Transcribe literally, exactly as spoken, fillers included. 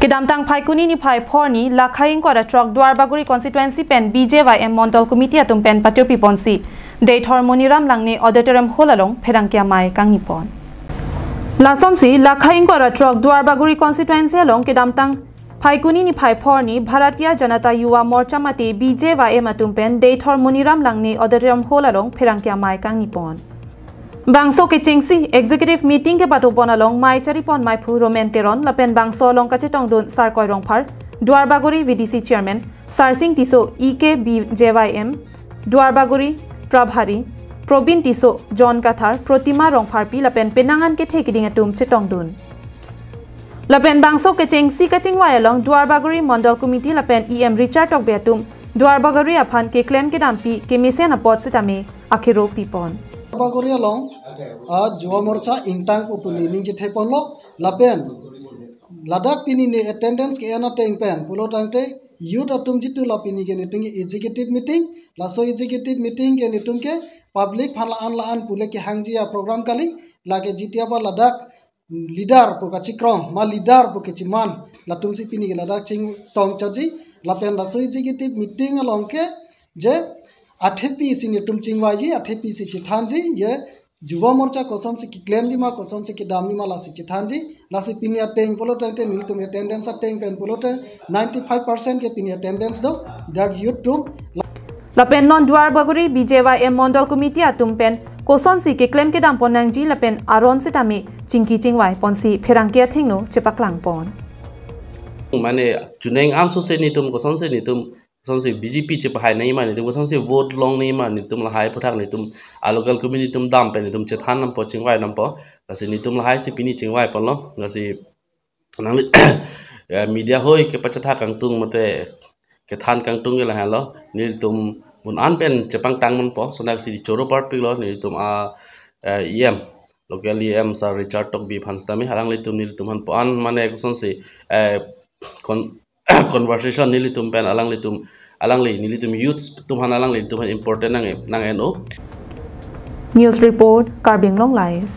Kedamtang Phaikuni niphai phor arni Lakhai ingkoi ra throk Duarbagori constituency pen B J Y M Mondol Committee atum pen patirpi ponsi Deithor Moniram Langne Auditorium Hall along pherangke amei kangni pon. Lasonsi Lakhai ingkoi ra throk Duarbagori constituency along kedamtang Phaikuni niphai phor arni Bharatiya Janata Yuva Morcha mate B J Y M atum pen Deithor Moniram Langne Auditorium Hall along pherangke amei kangni pon. Bangso kechengsi executive meeting kepato pon along mei chari pon meiphu Romen Teron lapen bangso along kachetongdun Sarkoi Rongphar, Duarbagori V D C chairman Sarsing Tisso, E K B J Y M Duarbagori Prabhari, Probin Tisso, John Kathar, Protima Rongpharpi lapen penang an kethe keding atum chetongdun. Lapen bangso kechengsi kachingvai along Duarbagori Mondol Committee lapen E M Richard Tokbi atum Duarbagori aphan keklem kedampi kemesen apot sitame akhiro pipon. Duarbagori along a Yuva Morcha ingtang pu pini ningje theponlo lapen ladak pini ne attendance ke-en ateng pen pulo tangte youth atum jitu la pini ke netum ke executive meeting, laso executive meeting ke netum ke public aphan la-an la-an pule kehangji aprogram kali, lake jiti apa ladak leader pu kachikrong ma leader pu kechiman latumsi pini ke ladak chingtong chaji lapen laso executive meeting along ke je athepi si netum chingvaiji, athepi si chethanji, ye Yuva Morcha kosonsi keklemji ma kosonsi kedamji ma lasi chethanji, lasi pini ateng pulo tangte nelitum attendance ateng pen pulote ninety five percent ke pini attendance do, dak youth atum. Lapen non Duarbagori B J Y M Mondol Committee atum pen kosonsi keklem kedam pon nangji lapen aron sitame chingki chingvai ponsi pherangke athengno chepaklang pon. Mane chuneng amso se netum kosonsi netum kosonsi B J P chepahai nangji ma netum kosonsi vote long nangji ma netum lahai aphuthak netum a local committee atum dam pen netum chethan nampo chingvai nampo, lasi netum lahai si pini chingvai ponlo, lasi nangli eh, media hoi kepachetha kangtung mate kethan kangtung ke lahenlo, nelitum mun an pen chepangtang manpo, sonak si choro parpiklo nelitum a eh, E M, local E M Sar Richard Tokbi aphan sitame alanglitum nelitum aphan po an mane kosonsi eh, con- conversation nelitum pen alanglitum alangli nelitum youths atum aphan alanglitum aphan important nang nang-en o. News report, Karbi Anglong Live.